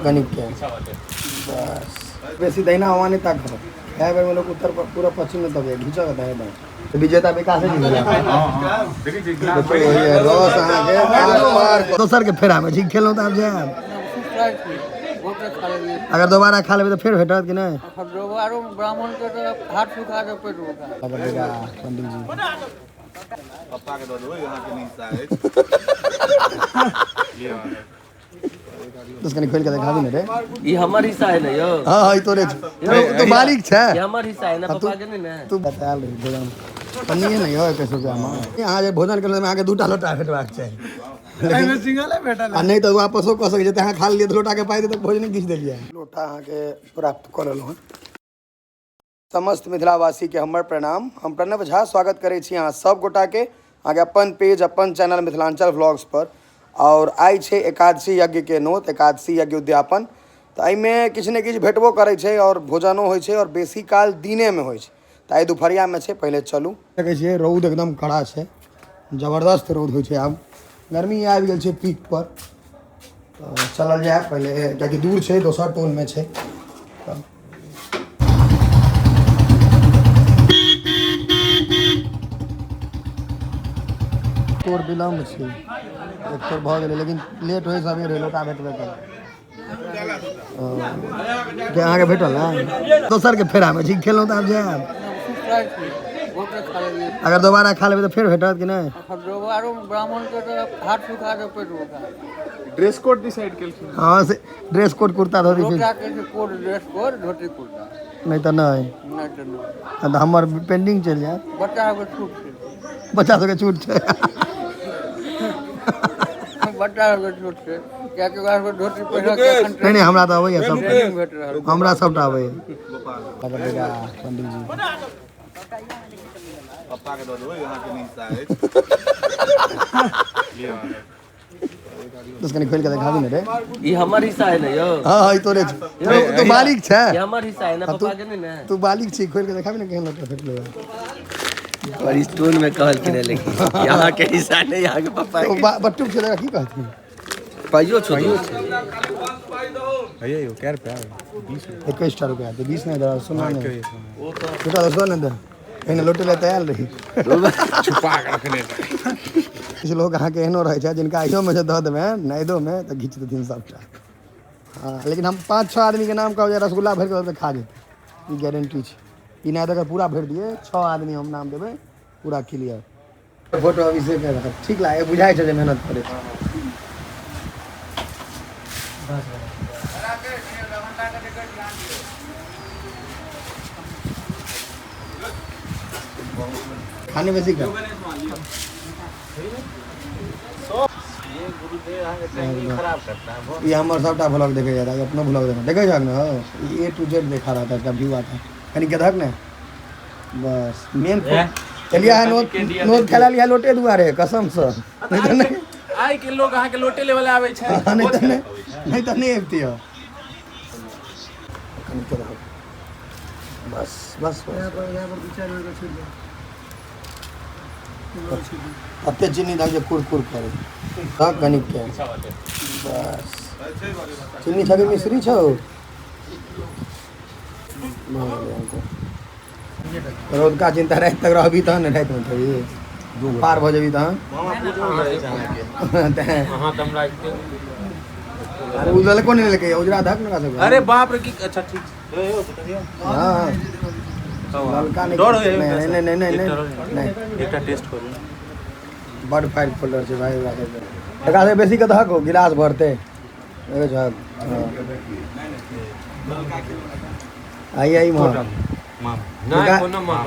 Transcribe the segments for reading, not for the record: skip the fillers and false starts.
कनिक के बस बेसी दहिना हवा नहीं ताकत खाए बेर में लोग उत्तर पूरा पश्चिम में तक घिंचऽ के दाएं बाएं तऽ विजेता विकास जी भेला। देखियौ ये रस अहाँके आर पार दोसर के फेरा में छी खेलहुँ तऽ आब जायब। अगर दोबारा खा लेबै तऽ फेर भेटत कि नहि? ब्राह्मण के तऽ हाथ सुखा के पेट पंडित जी पप्पा के दऽ देबै अहाँके नहि हिस्सा अछि। दोस्त कनी खोलि के देखाबी ने रे। ई हमर हिस्सा है ना यौ। हाँ हाँ ई तोरे छौ। तू मालिक छै। ई हमर हिस्सा है ना, पप्पा के नहीं ना। तू बतायल रही भोजन पन्निए नहि यौ 21 रुपया में। अहाँ जे भोजन केलहुँ अहाँके दूटा लोटा भेटबाक चाही। एहिमे सिंगले भेटल। आ नहि तऽ वापसो कऽ सकै छै, तऽ अहाँ खा लेलियै तऽ लोटाके पाइ दे तऽ भोजने घीच देलियै। लोटा अहाँके प्राप्त कऽ लेलहुँ हँ। समस्त मिथिलावासीके हमर प्रणाम। हम प्रणव झा स्वागत करै छी अहाँ सब गोटाके अहाँके अपन पेज अपन चैनल मिथिलांचल व्लॉग्स पर। और आइ छै एकादशी यज्ञके नोत, एकादशी यज्ञ उद्यापन। तऽ एहिमे किछु ने किछु भेटबो करै छै और भोजनो होइ छै और बेसी काल दिनेमे होइ छै। तऽ आइ दुपहरियामे छै, पहिले चलू। देखै छियै रौद एकदम कड़ा छै, जबरदस्त रौद होइ छै। आब गर्मी आबि गेल छै पीक पर। तऽ चलल जाय पहिले, कियाकि दूर छै, दोसर टोलमे छै। तऽ तोर विलम्ब छै, एक तोर भऽ गेलै, लेकिन लेट होइ सबेर होइ लोटा भेटबे करै। के अहाँके भेटल ने? दोसरके फेरामे छी खेलहुँ तऽ आब जायब। अगर दोबारा खा लेबै तऽ फेर भेटत कि नहि? ब्राह्मण के तऽ हाथ सुखा के पेट ड्रेस कोड डिसाइड केलखिन। हाँ से ड्रेस कोड कुर्ता धोती। लोटा के छै code, dress code dhoti kurta. नहि तऽ नहि। नहि तऽ नहि। तऽ हमर पेंडिंग चलि जायत। बच्चा सबके छूट छै। बच्चा सबके छूट छै। बच्चा सबके छूट छै कियाकि ओकरा सबके धोती पहिरऽ के एखन नहि नहि, हमरा तऽ अबैया सब। ट्रेनिंग भेट रहल। हमरा सबटा अबैया। पंडित जी पप्पा के दऽ देबै अहाँके नहि हिस्सा अछि। दोस्त कनी खोलि के देखाबी ने रे। ई हमर हिस्सा है ना यौ। हाँ हाँ ई तोरे छौ। तू मालिक छै। ई हमर हिस्सा है ना, पप्पा के नहीं ना। तू मालिक छी, खोलि के देखाबी ने केहन लोटा भेटलै। पर स्टोन में कहलखिन है, लेकिन यहाँ के हिस्सा नहीं, यहाँ के पप्पा के। बट्टू छै, की कहथिन? पाइयो छौ। भैया यो कै रुपया? 20। 21टा रुपया तऽ 20 नहि दे, सुना नहि बेटा, दसो नहि दे। पहिने लोटे लए तऽ आयल रही। छुपा के रखने। किछु लोक अहाँके एहनो रहै छै जिनका अहियोमे जे दऽ देबै नैदोमे तऽ घीच देथिन सबटा। हँ, लेकिन हम 5-6 आदमीके नाम कहब जे रसगुल्ला भरि कऽ खा जेतै, ई गारंटी छै। ई नहि अगर पूरा भरि दियै, 6 आदमी हम नाम देबै, पूरा क्लियर। फोटो अभिषेक रहत, ठीक लागे, बुझाइ छै जे मेहनत करै छै। खाने बेसी का ये हमर सबटा ब्लॉग देखे जाता है, अपनो ब्लॉग देखा देखे जाग ना। ए टू जेड देखा रहा था, इसका व्यू आता है। कनी के धक ने बस मेन चलिए है। नोट नोट खेला लिया लोटे दुआरे कसम से, नहीं तो नहीं। आइ के लोग अहाँके लोटे लेवल आबै छै। नहीं तो नहीं, नहीं तो नहीं अबती हो। कनी के धक बस बस बस। कते चीनी दऽ जे कुर कुर करे। हँ, कनिक के बस। चीनी छौ कि मिश्री छौ? रौदका चिंता राति तक रहबी तहन ने, रातिमे खेबही पार भऽ जेबही तहन। अरे उजलको नहि लेलकै, उजरा धक ने सबके। अरे बाप रे, की अच्छा ठीक। हाँ, ललका नहि। डर होइए। नहि नहि नहि नहि नहि। एकटा टेस्ट करू। बड फाइल फोल्डर छै भाई। ओकरा सबके एकरा सबके बेसी के दहक गिलास भरतै। देखै छहक? आई आई मोहन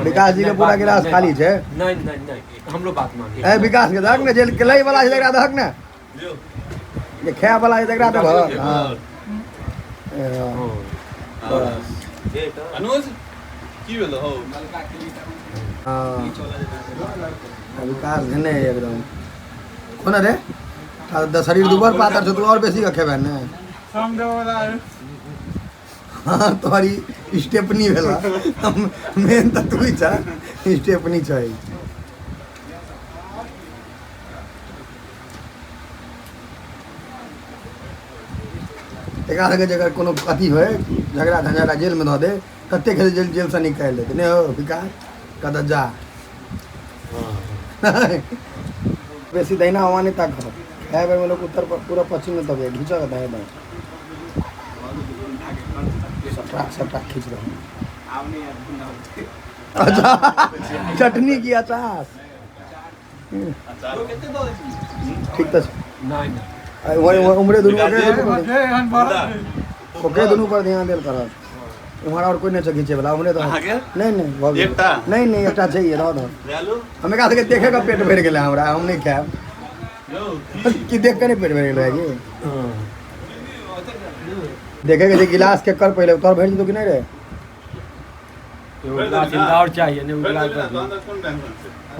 विकास जी के पूरा गिलास खाली छै। नहि नहि नहि, हमरो बात मान। ए विकास के दहक ने, जे लै वाला छै तकरा दहक ने, जे खाय वाला छै तकरा दहक। हाँ बस। अनुज की भेल हौ? हाँ, विकास धेने एकदम कोना रे। शरीर दुबर पातर छौ, तू और बेसी के खेबे ने। हाँ, तोहर ई स्टेपनी भेला, मेन तऽ तू ही छ, स्टेपनी छै। एकरा सबके जकर कोनो अथी होइ झगड़ा झंझाड़ा जेलमे धऽ दे कतेक हेतै जेल जेलसँ निकालि देतै नहि हो विकास कहतऽ जा बेसी दहिना हवा नहि ताकब खाय बेरमे लोक उत्तर पूरा पश्चिममे तकैए घीचऽ के दाएँ बाएँ सटरा सटरा खींच रहल। अच्छा चटनी की अचार ठीक तऽ छै। नहि नहि। उम्हरे दुनू ओकरे दुनू पर ध्यान देल करब। उम्हर आओर कोइ नहि छै घीचै वला, उम्हरे दऽ। नहि नहि भऽ गेल। नहि नहि एकटा छै, रह दऽ। हम एकरा सबके देखे कऽ पेट भरि गेलै हमरा, हम नहि खायब। की देख कऽ नहि पेट भरि गेलै की? देखे के जे गिलास के कर पहिले तोहर भरि जेतौ कि नहि रे? एगो गिलास हिनका आओर चाहिए ने, ओ गिलास दऽ दियौ।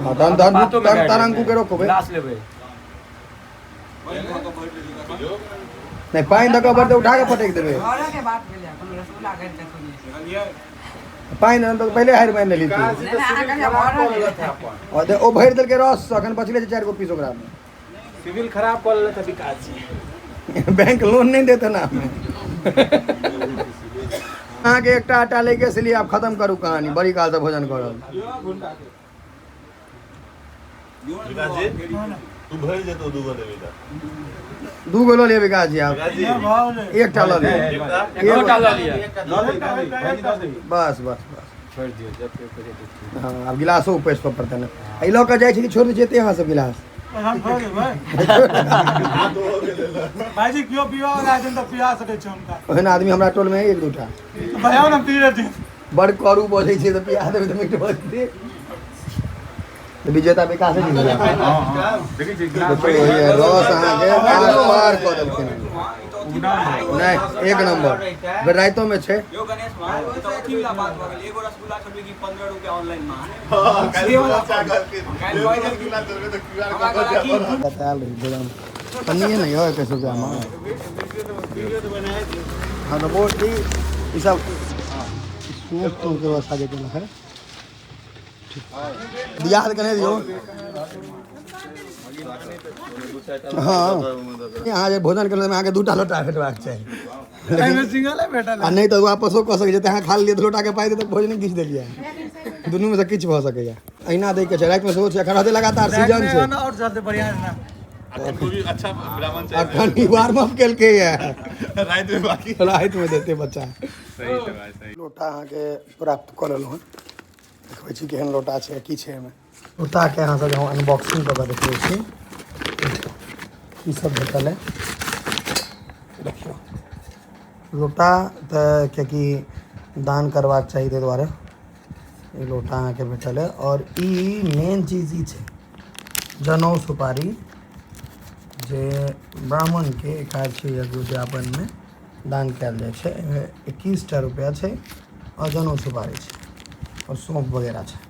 हँ तहन तहन तहन तहन अंकु के रोकबै। गिलास लेबै। नहि पानि दऽ कऽ भरतै, उठा कऽ पटकि देबै। पानि तऽ पहिले हारि मानि लेली तू। ओ भरि देलकै रस, अखन बचले छै 4 गो पीस ओकरामे। सिविल खराब कऽ लेलक विकास जी। बैंक लोन नहि देते ना। अहाँके एकटा आटा लैके इसलिए आब खत्म करू कहानी, बड़ी कालसँ भोजन कऽ रहल। तू भरि जेतौ 2 गो लेबही तऽ। 2 गो लऽ लिअ विकास जी, आब एकटा लऽ लिअ। एकोटा लऽ लिअ। बस बस बस छोड़ि दियौ जते करै। हँ आब गिलासो उपैस पर पड़तै ने। एहि लऽ कऽ जाइ छै कि छोड़ि दै छियै एते अहाँ सब गिलास? भाईजी केओ पीवा वाला हेतनि तऽ पिया सकै छी हुनका। ओहन आदमी हमरा टोलमे एक दूटा। भैया ने पी लेथिन। बड़ करू बजै छै तऽ पिया देबै तऽ मीठ भऽ जेतै। तऽ विजेता विकास जी भेला। देखियौ रस अहाँके आर पार कऽ देलखिन। नहि एक नम्बर फेर रातिोमे छै। बतायल रही भोजन पन्निए नहि यौ 21 रुपैआमे। हाँ तऽ बहुत ई सब सूप तूप के व्यवस्था जे केलक है दियाद कने दियौ। हाँ अहाँ जे भोजन केलहुँ अहाँके 2टा लोटा भेटबाक चाही। आ नहि तऽ वापसो कऽ सकै छै। अहाँ खा लेलियै तऽ लोटाके पाइ दे तऽ भोजन घीच देलियै। दुनूमे सँ किछु भऽ सकैए। अहिना दैके छै, रातिमे सेहो छै, एखन रहतै लगातार सीजन छै। अखन ई वार्म अप केलकै रातिमे देतै बच्चा। लोटा अहाँके प्राप्त कऽ लेलहुँ हँ। देखबै छी केहन लोटा छै की छै एहिमे। लोटाके अहाँ सब हम अनबॉक्सिंग कऽ कऽ देखबै छी की सब भेटल है। देखियौ लोटा तऽ कियाकि दान करबाक चाही ताहि दुआरे ई लोटा अहाँके भेटल है। और ई मेन चीज ई छै जनउ सुपारी जे ब्राह्मणके एकादशी यज्ञ उद्यापनमे दान कयल जाइ छै। एहिमे 21टा रुपैआ छै और जनउ सुपारी छै और सौंफ वगैरह छै।